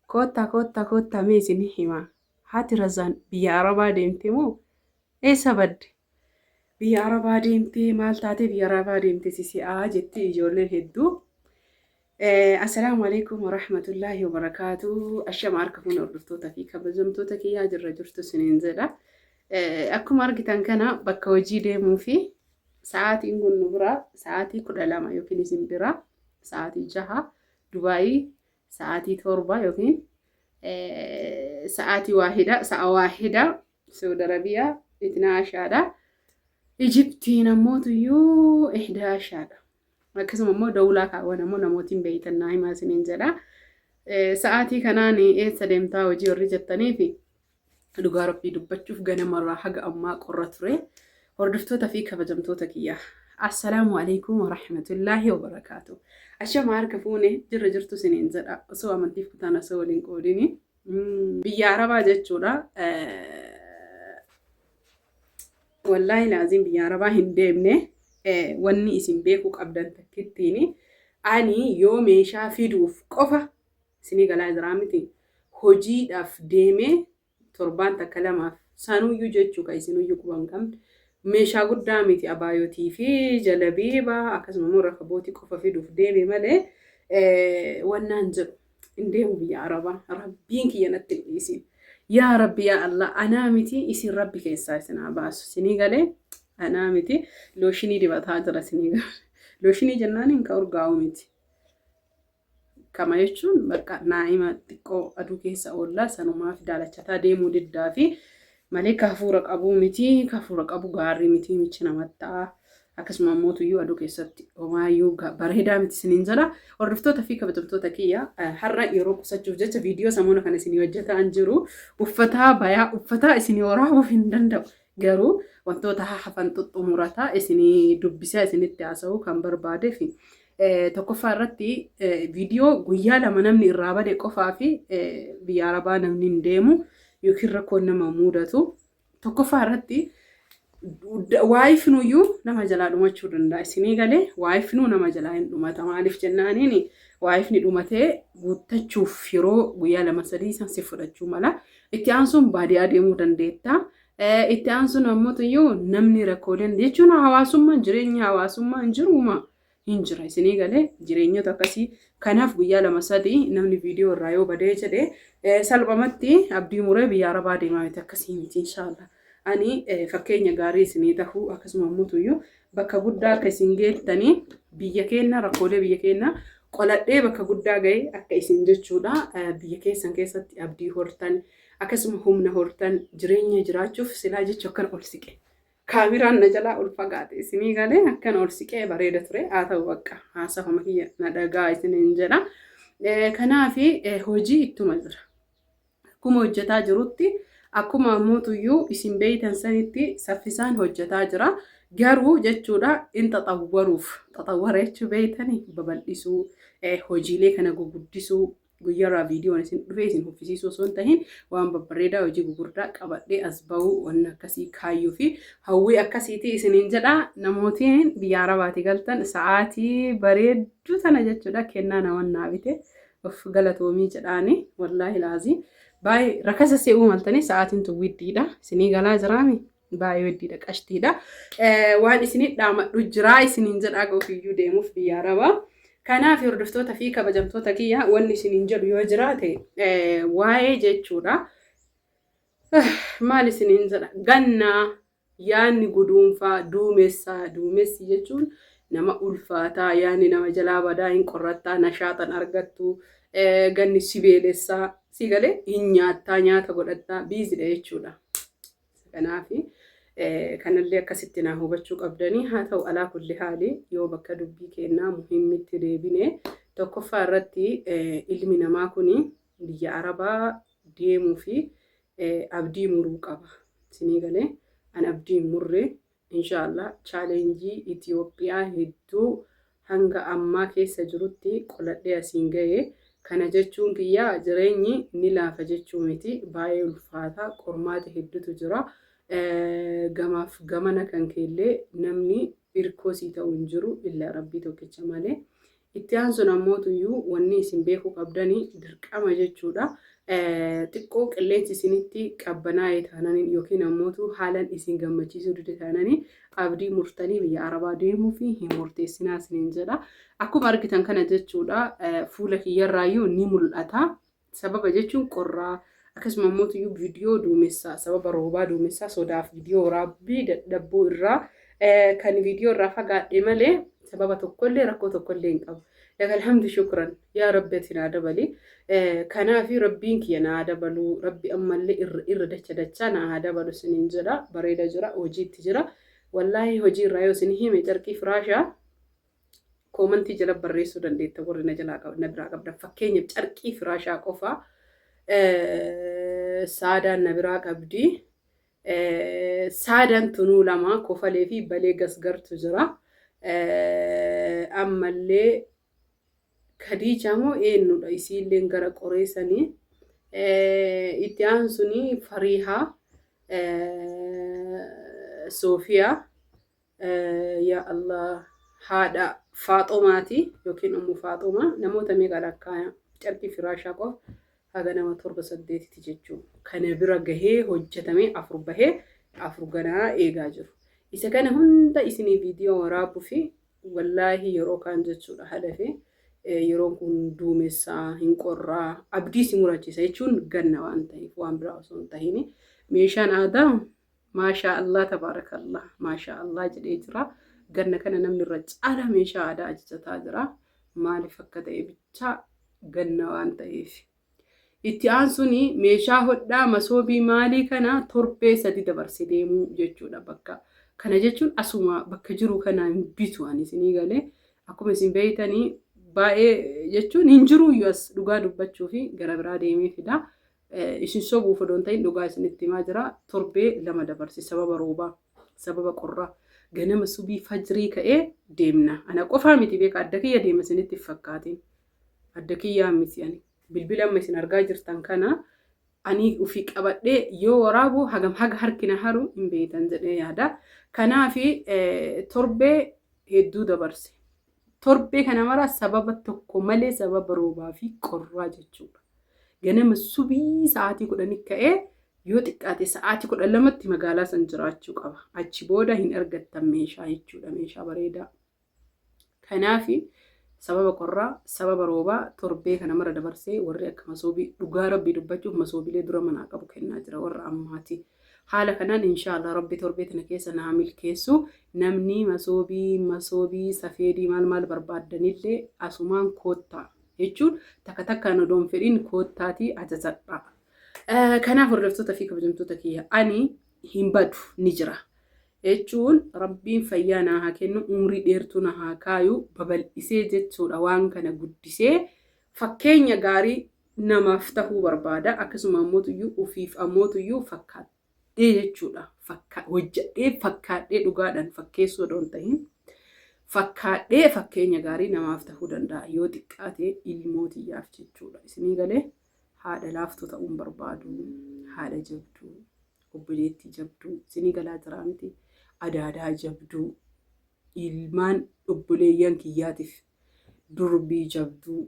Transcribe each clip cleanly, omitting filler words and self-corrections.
Koottaa koottaa koottaa mee isin himaa. Haati Razaan biyya Arabaa deemte moo eessa badde? Biyya Arabaa deemtee maal taatee biyya Arabaa deemte sisi'aa jetti ijoolleen hedduu. Assalaamu alaikum warahmatullaahi wabarakaatu. Ashama harka fuune hordoftoota fi kabajamtoota kiyyaa jirra jirtu isiniin jedha. Akkuma argitan kana bakka hojii deemuu fi sa'aatiin kun nu bira sa'aatii 12 yookiin isin bira sa'aatii 6, Dubaayii sa'aatii 7 yookiin sa'aatii waahida sa'a waahida, Saudi Arabiyaa itnaa ashaadha. Ijiptiin ammootuyyuu ihdaa ashaadha. Akkasuma immoo dawlaa kaawwan ammoo namootiin beeytan naa himaa isiniin jedha. Sa'aatii kanaan eessa deemtaa hojii warri jettaniifi dhugaa rabbii dubbachuuf ganamarraa haga ammaa qorra ture. Hordoftoota fi kabajamtoota kiyya. Assalaamu alaikum warahmatullaahi wabarakaatu. Ashama harka fuune jirra jirtu isiniin jedha. Osoo amantiif kutaan osoo waliin qoodini. Biyya Arabaa jechuudha. Wallaahi laaziin biyya Arabaa hin deemne, wanni isin beekuu qabdan takkittiin ani yoo meeshaa fiduuf qofa isinii galaa jiraa miti, hojiidhaaf deemee torbaan takka lamaaf sanuyyuu jechuu ka isinuyyuu quba hin qabne meeshaa guddaa miti, abaayotii fi jalabiiba akkasuma immoo rakabootii qofa fiduuf deeme malee wannaan jedhu hin deemu biyya Arabaa. Rabbiin kiyya natti hin dhiisin. Yaa Rabbi, yaa Allah, anaa miti isin Rabbi keessaa isin haa baasu. Isinii galee anaa miti looshinii dibataa jira isinii galee. Looshinii jennaan hin ka urgaa'u miti. Kama jechuun bakka naa'ima xiqqoo aduu keessa oollaa sanumaaf daalachataa deemuu diddaa fi malee ka hafuura qabuu miti, ka hafuura qabu gaarii miti, michi namatti ta'a. Akkasuma ammoo tuyyuu aduu keessatti homaayyuu bareedaa miti isiniin jedha. Hordoftoota fi kabajamtoota kiyya, har'a yeroo qusachuuf jecha viidiyoo samoona kana isinii hojjetaan jiru. Uffataa bayaa uffataa isinii waraabuuf hin danda'u. Garuu wantoota hafan xuxxumurataa isinii dubbisaa isinitti haasa'uu kan barbaadeef tokkoffaa irratti viidiyoo guyyaa 2 namni irraa bade qofaa fi biyya Arabaa namni hin deemu yookiin rakkoon nama mudatu. Tokkoffaa irratti waayifnuyyuu nama jalaa dhumachuu danda'a. Isinii galee waayifnuu nama jalaa hin dhumata. Maaliif jennaaniin waayifni dhumatee guuttachuuf yeroo guyyaa 2 3 san si fudhachuu mala. Itti aansuun baadiyaa deemuu dandeetta. Itti aansuun ammoo namni rakkooleen jechuun hawaasummaan jireenya hawaasummaa hin jiruuma hin jira, isinii galee jireenyota akkasii. Kanaaf guyyaa 2 3 namni viidiyoo irraa yoo badee jedhe salphumatti abdii muree biyya Arabaa deemaa miti, akkasii miti. Inshaallah ani fakkeenya gaarii isinii tahuu akkasuma ammoo tuyyuu bakka guddaa akka isin geettanii biyya keenya rakkoolee biyya keenya qoladhee bakka guddaa ga'e akka isin jechuudha biyya keessan keessatti abdii hortan akkasuma humna hortan jireenya jiraachuuf silaa jechu akkana ol siqe. Kaameraan na jalaa ol fagaate, isinii galee akkana ol siqee bareeda ture. Haa ta'u, bakka haasawama kiyya na dhagaa isiniin jedha. Kanaaf hojii ittuma jira. Akkuma hojjetaa jirutti, akkuma ammootuyyuu isin beeytan sanitti saffisaan hojjetaa jira. Garuu jechuudha in xaxawwaruuf, xaxawwara jechuu beeytanii, babal'isuu, hojiilee kana guguddisuu, guyyaarraa viidiyoon isin dhufee isin huffisiisuu osoo hin tahin waan babbareedaa hojii gugurdaa qabadhee as bahuu wanni akkasii kaayyoo fi hawwii akkasiitii isiniin jedha. Namootiin biyya Arabaati galtan sa'aatii bareedduu tana jechuudha kennaa naman naa bite of galatoomii jedhaani. Wallaahi laazii baay'ee rakasa se'uu maltanii sa'aatiin tun widdiidha, isinii galaa jiraami, baay'ee widdiidha, qashtiidha. Waan isinii dhaamadhu jiraa isiniin jedhaa ofiiyyuu deemuuf biyya Arabaa. Kanaaf hordoftoota fi kabajamtoota kiyya, wanni isiniin jedhu yoo jiraate waa'ee jechuudha. Maal isiniin jedha, gannaa yaanni guduunfaa duumessaa, duumessi jechuun nama ulfaataa, yaanni nama jalaa badaa, hin qorrattaa, nashaaxan argattu, ganni sibeelessaa si galee hin nyaattaa, nyaata godhattaa, biizidha jechuudha. Kanaaf kanallee akkasitti naa hubachuu qabdanii. Haa ta'u, alaa kulli haali yoo bakka dubbii kennaa muhimmitti deebine, tokkoffaa irratti ilmi namaa kun biyya Arabaa deemuu fi abdii muruu qaba. Isinii galee an abdii hin murre. Inshaallah challenge Itoophiyaa hedduu hanga ammaa keessa jirutti qoladhee asiin gahe. Kana jechuun kiyya jireenyi ni laafa jechuu miti, baay'ee ulfaata, qormaata hedduutu jira. Gamaaf gamana kan keellee namni irkoo sii ta'u hin jiru illa Rabbii tokkicha malee. Itti aansuun ammootuyyuu wanni isin beekuu qabdani dirqama jechuudha. Xiqqoo qilleensi isinitti qabbanaa'e taananiin yookiin ammootu haalan isin gammachiisuu dide taananii abdii murtanii biyya Arabaa deemuu fi hin murteessinaa isiniin jedha. Akkuma argitan kana jechuudha, fuula kiyyarraayyuu ni mul'ata. Sababa jechuun qorraa, akkasuma ammootuyyuu viidiyoo duumessaa, sababa roobaa duumessaa sodaaf viidiyoo waraabbii dadhabbuu irraa kan viidiyoo irraa fagaadhe malee sababa tokkollee rakkoo tokkollee hin qabu. Laka alhamdu shukran, yaa Rabbi ati naa dabali. Kanaafi Rabbiin kiyya naa dabalu, Rabbi ammallee irra irra dacha dachaa naa haa dabalu isiniin jedha. Bareeda jira, hojiitti jira. Wallaahi hojii irraa yoo isin hime, carqii firaashaa koomantii jala barreessuu dandeetta warri na jalaa na biraa qabdan. Fakkeenyaaf carqii firaashaa qofa Saadaan na biraa qabdi. Saadaan tunuu lama, Kofalee fi Balee Gasgartu jira. Ammallee Kadiijaa moo eenyudha, isiilleen gara qoreessanii. Itti aansuni Fariihaa, Soofiyaa, yaa Allah, haadha Faaxomaati yookiin Ummu Faaxomaa, namoota meeqa lakkaaya? Carqii firaashaa qofa haga nama torba saddeetiti jechuun kana bira gahee hojjetamee afur bahee afur ganaa eegaa jiru. Isa kana hunda isinii viidiyoo waraabuu fi wallaahi yeroo kaan jechuudha hadafe yeroon kun duumessaa hin qorraa, abdii si murachiisa jechuun ganna waan ta'eef, waan biraa osoo hin tahin. Meeshaan aadaa maashaa Allah tabaarakallah, maashaa Allah jedhee jira. Ganna kana namni irra caala meeshaa aadaa ajajataa jira. Maaliif akka ta'e bichaa ganna waan ta'eef. Itti aansuun meeshaa hodhaa, masoobii maalii kana torbee 3 dabarse deemuu jechuudha bakka. Kana jechuun asuma bakka jiru kana hin bitu ani, isinii galee. Akkuma isin beektanii baay'ee jechuun hin jiru iyyuu as, dhugaa dubbachuu fi gara biraa deemee fida. Isin sobuuf odoo hin ta'in dhugaa isinitti himaa jira. Torbee 2 dabarse sababa roobaa, sababa qorraa. Ganama subii fajrii ka'ee deemna. Ana qofaa miti beeka, adda kiyya deema isinitti hin fakkaatin. Adda kiyyaa miti ani. Bilbila amma isin argaa jirtan kana ani ofii qabadhee yoo waraabu hagam haga harki na haru hin beektan jedhee yaada. Kanaafi torbee hedduu dabarse. Torbee kana mara sababa tokko malee sababa roobaa fi qorraa jechuudha. Ganama subii sa'aatii 10 ka'ee yoo xiqqaate sa'aatii 12tti magaalaa san jiraachuu qaba. Achi booda hin argattan meeshaa jechuudha, meeshaa bareedaa. Kanaafi sababa qorraa, sababa roobaa torbee kana mara dabarsee warri akka masoobii, dhugaa Rabbii dubbachuuf masoobilee dura manaa qabu kennaa jira warra ammaati. Haala kanaan inshaallah Rabbi torbee tana keessa naa milkeessu. Namni masoobii safeedii maal maal barbaaddanillee asumaan koottaa jechuun takka takkaan odoo hin fedhin koottaatii ajajadhaa. Kanaaf hordoftoota fi kabajamtoota kiyya, ani hin badu, ni jira. Jechuun Rabbiin fayyaa naa haa kennu, umrii dheertuu na haa kaayu, babal'isee jechuudha waan kana guddisee fakkeenya gaarii namaaf tahuu barbaada. Akkasuma ammootuyyuu ufiif ammootuyyuu fakkaadhee jechuudha, hojjedhee fakkaadhee, dhugaadhaan fakkeessuu odoo hin tahin fakkaadhee fakkeenya gaarii namaaf tahuu danda'a, yoo xiqqaate ilmoo tiyyaaf jechuudha. Isinii galee? Haadha laaftuu ta'uun barbaadu, haadha jabduu, obboleettii jabduu, isinii galaa jiraa miti, adaadaa jabduu, ilmaan obboleeyyan kiyyaatiif durbii jabduu,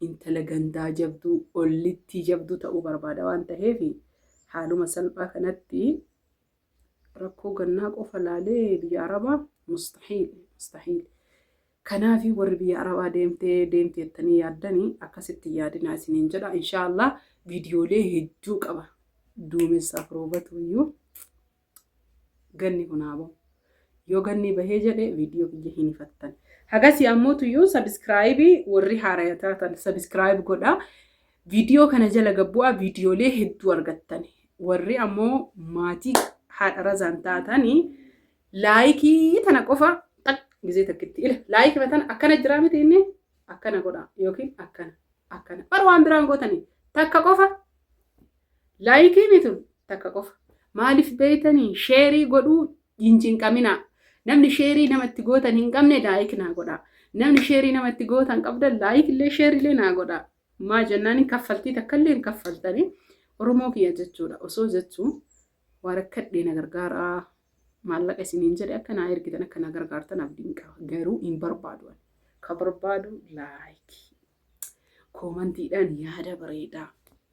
intala gandaa jabduu, ollittii jabduu ta'uu barbaada waan ta'eef haaluma salphaa kanatti rakkoo gannaa qofa laalee biyya Arabaa mustahiil, mustahiil. Kanaafi warri biyya Arabaa deemtee deemteettanii yaaddanii akkasitti yaadinaa isiniin jedha. Inshaallah viidiyoolee hedduu qaba. Duumessaaf roobatu iyyuu ganni kun haa bahu. Yoo ganni bahee jedhe viidiyoo kiyya hin hifattan. Hagasii ammootu iyyuu subscribe warri haaraya taatan subscribe godha. Viidiyoo kana jala gabbu'aa, viidiyoolee hedduu argattan. Warri ammoo maatii haadha Razaan taatanii like tana qofa xaq gizee takkitti ila like tana akkana jiraa miti, inni akkana godha yookiin akkana akkana bar, waan biraan gootanii takka qofa like mitu, takka qofa. Maaliif beeytanii? Share godhuu hin cinqaminaa. Namni share namatti gootan hin qabne like naa godha. Namni share namatti gootan qabdan like illee share illee naa godha. Maa jennaan kaffaltii takka illee hin kaffaltanii, Oromoo kiyya jechuudha. Osoo jechuu waa rakkadhee na gargaaraa, maallaqa isiniin jedhe akka naa ergitan, akka na gargaartan abdiin qaba. Garuu hin barbaadu. Ka barbaadu like. Koomantiidhaan yaada bareedaa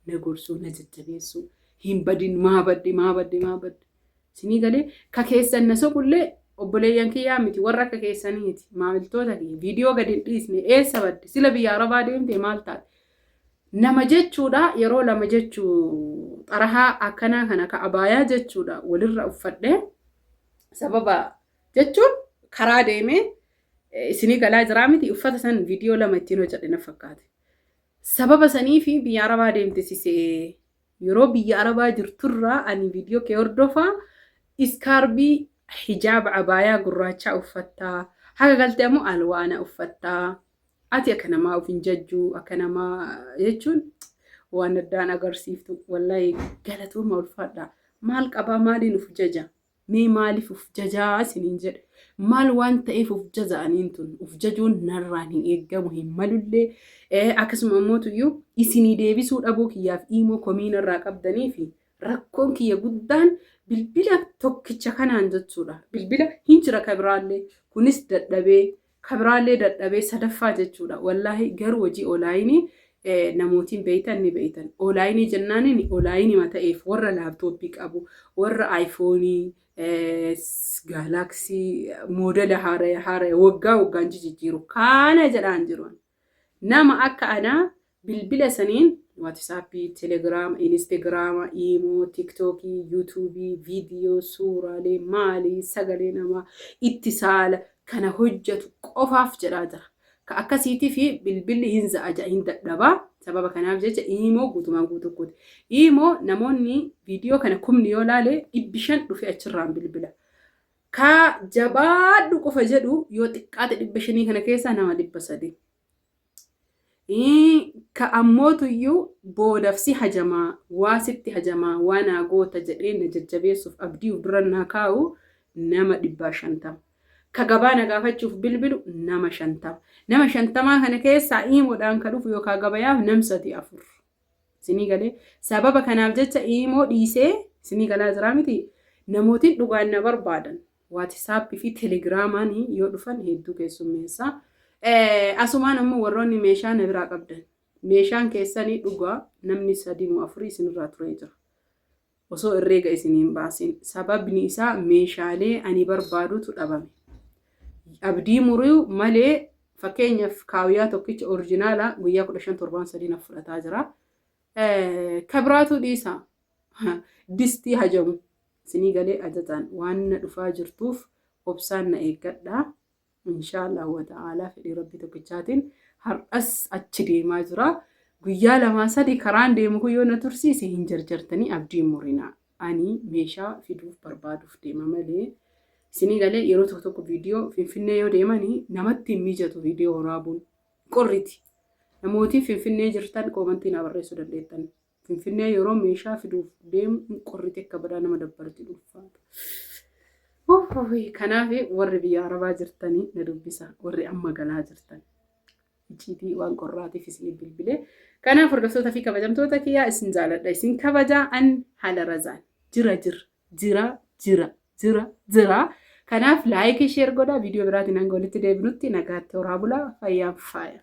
na gorsuu, na jajjabeessuu. Hin badin, maa badde, maa badde, maa badde. Isinii galee ka keessan na soqullee obboleeyyan kiyyaa miti, warra akka keessaniiti, maamiltoota kiyya viidiyoo gadi hin dhiisne, eessa badde, sila biyya arabaa deemte, maal taate nama jechuudha. Yeroo lama jechuu xarahaa akkanaa kana ka abaayaa jechuudha walirra uffadhe sababa jechuun karaa deemee isinii galaa jiraa miti, uffata san viidiyoo lama ittiin hojjedhe na fakkaate. Sababa sanii fi biyya arabaa deemte sisee yeroo biyya arabaa jirturraa ani viidiyoo kee hordofaa, iskaarbii hijaaba abaayaa gurraachaa uffattaa, haga galte ammoo alwaana uffattaa, ati akka namaa of hin jajjuu, akka namaa jechuun waan addaan agarsiiftu. Wallahi galatooma, ulfaadha. Maal qabaa, maaliin uf jaja mee, maaliif uf jajaa isiniin jedhe, maal waan ta'eef uf jaja? Aniin tun uf jajuun narraan hin eeggamu, hin malullee. Akkasuma immoo tuyyuu isinii deebisuu dhabuu kiyyaaf iimoo komii narraa qabdanii fi rakkoon kiyya guddaan bilbila tokkicha kanaan jechuudha. Bilbila hin jira, kabiraallee kunis dadhabee, kabiraallee dadhabee, sadaffaa jechuudha. Wallaahi garuu hojii online namootiin beeytan ni beeytan. Online jennaaniin online ma ta'eef warra laptop qabu, warra iPhone, Galaxy model haaraya haaraya waggaa waggaan jijjiiru kaana jedhaan jiru. Nama akka anaa bilbila saniin WhatsApp, Telegram, Instagram, Imo, TikTok, YouTube, viidiyoo, suuraalee, maalii, sagalee namaa, itti saala kana hojjetu qofaaf jedhaa jira. Ka akkasiitii fi bilbilli hin za'a, hin dadhabaa. Sababa kanaaf jecha Imo guutumaan guutukkuuti. Imo namoonni viidiyoo kana kumni yoo laale 500 dhufee achirraan bilbila. Ka jabaadhu qofa jedhu yoo xiqqaate 500 kana keessaa nama 300. Ka ammootuyyuu boodaaf si hajamaa, waa sitti hajamaa, waa naa goota jedhee na jajjabeessuuf abdii of dura naa kaa'u nama 150. Ka gabaa na gaafachuuf bilbilu nama 50. Nama 50 kana keessaa iimoodhaan ka dhufu yookaan gabayaaf nam sadi afur. Isinii galee sababa kanaaf jecha iimoo dhiisee, isinii galaa jiraa miti, namootiin dhugaan na barbaadan WhatsApp fi Telegramaan yoo dhufan hedduu keessummeessa. Asumaan ammoo warroonni meeshaa na biraa qabdan, meeshaan keessanii dhugaa namni sadi moo afurii isinirraa turee jira. Osoo herreega isiniin baasin, sababni isaa meeshaalee ani barbaadutu dhabame. Abdii muruu malee, fakkeenyaaf kaawuyaa tokkicha original guyyaa 15, torbaan 3 naaf fudhataa jira. Kabiraatu dhiisa. Distii hajamu. Isinii galee ajajaan waan na dhufaa jirtuuf obsaan na eeggadha. Inshaallah wa ta'aalaa, fedhii rabbii tokkichaatiin har'as achi deemaa jira. Guyyaa lamaa sadi karaan deemu kun yoo na tursiise hin jarjartanii abdii murinaa. Ani meeshaa fiduuf barbaaduuf deema malee, isinii galee yeroo tokko tokko viidiyoo Finfinnee yoo deemanii namatti hin mijatu viidiyoo waraabuun, qorriti. Namootiin Finfinnee jirtan comment na barreessuu dandeettan. Finfinnee yeroo meeshaa fiduuf deemu hin qorriti, akka badaa nama dabbarti, ulfaata. Kanaaf warri biyya Arabaa jirtanii na dubbisa, warri amma galaa jirtan. Icciitii waan qorraatiif isin bilbilee. Kanaaf hordoftoota fi kabajamtoota kiyyaa, isin jaaladha, isin kabajaa, an haala razaan jira jira jira jira jira jira. Kanaaf like, share godhaa. Viidiyoo biraatiin hanga walitti deebinutti nagaatti, horaa bulaa, fayyaan faaya.